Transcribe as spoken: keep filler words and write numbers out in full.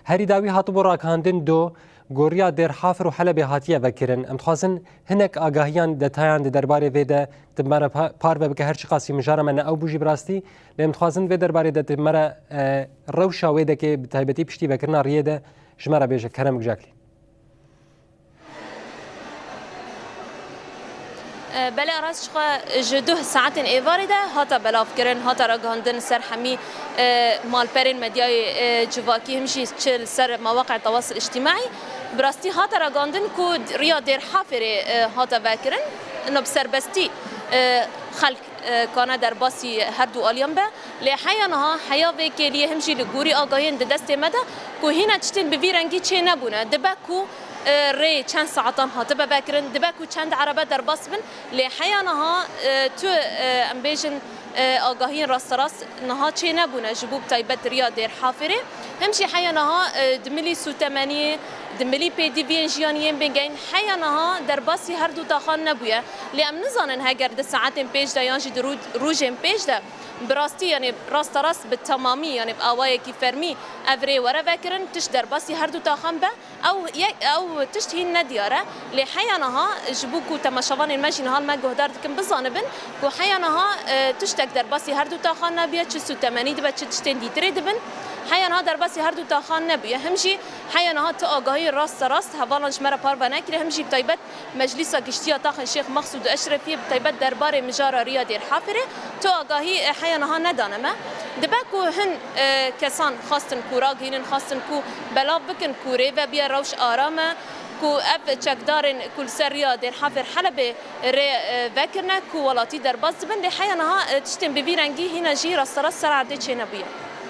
Herî dawî hatibû ragihandin do ku riya Dêrhafir û Helebê hatiye vekirin. Em dixwazin hinek agahiyan, detayan di derbarê vê de tu me re pa-, parve bike, her çiqasî mijara me ne ew bû jî bi rastî. Lê em dixwazin vê derbarê de tu me re, e, rewşa wê dekê, bi taybetî piştî vekirina riyê de ji me re bêje. Kerem bik Jacqueline. E, belê, rast jixwe ji duh saetên êvarê de hate belavkirin, hate ragihandin ser hemî, e, malperên medyayê, e, civakî, him jî çi li ser mewaqe tewasil îctimaî. Bi rastî hate ragihandin ku riya Dêrhafêrê, e, hate vekirin. Ina bi serbestî, e, xelk, e, kane derbasî her du aliyan be. Lê heya niha, heya vê kêliyê him jî li gorî agahiyên di destê me de ku hîna tiştên bi vî rengî çê nebûne. Dibe ku, e, rê çend saetan hatibe vekirin, dibe ku çend erebe derbas bin, lê heya niha, e, tu, e, em bêjin, e, agahiyên rasterast niha çê nebûne ji bo bi taybet riya Dêrhafirê. Him jî heya niha, e, di milî sûtemeniyê, di milî pêdiviyên jiyanî yên bêgeyn, heya niha derbasî her du taxan nebûye. Lê em nizanin heger di saetên pêş de yan jî di rû-, rojên pêş de bi rastî, yanî rasterast bi temamî, yanî bi awayekî fermî ev rê were vekirin, tişt derbasî her du taxan be, ew yek, ew tişt hîn nediyar e. Lê heya niha, ji bo ku temaşevanên me jî niha li me guhdar dikin bizanibin ku heya niha, e, tiştek derbasî her du taxan nebiye, çi sûtemenî dibe, çi tiştên dîtirê dibin. Heya niha derbasî her du taxan nebûye. Him jî heya niha tu agahî rasterast hevalan ji me re parve nekiriye, him jî bi taybet Meclîsa Giştî ya Taxên Şêx Mexsûd û Eşrefiyê bi taybet derbarê mijara riya Dêrhafirê tu agahî, e, heya niha nedane me. Dibe ku hin, e, kesan xwestin ku ragihînin, xwestin ku belav bikin ku rê vebiye, rewş aram e, ku ev çekdarên ku li ser riya Dêrhafir Helebê rê, e, vekirine ku welatî derbas dibin, lê heya niha, e, tiştên bi vî rengî hîna jî rasterast ser erdê çênebûye.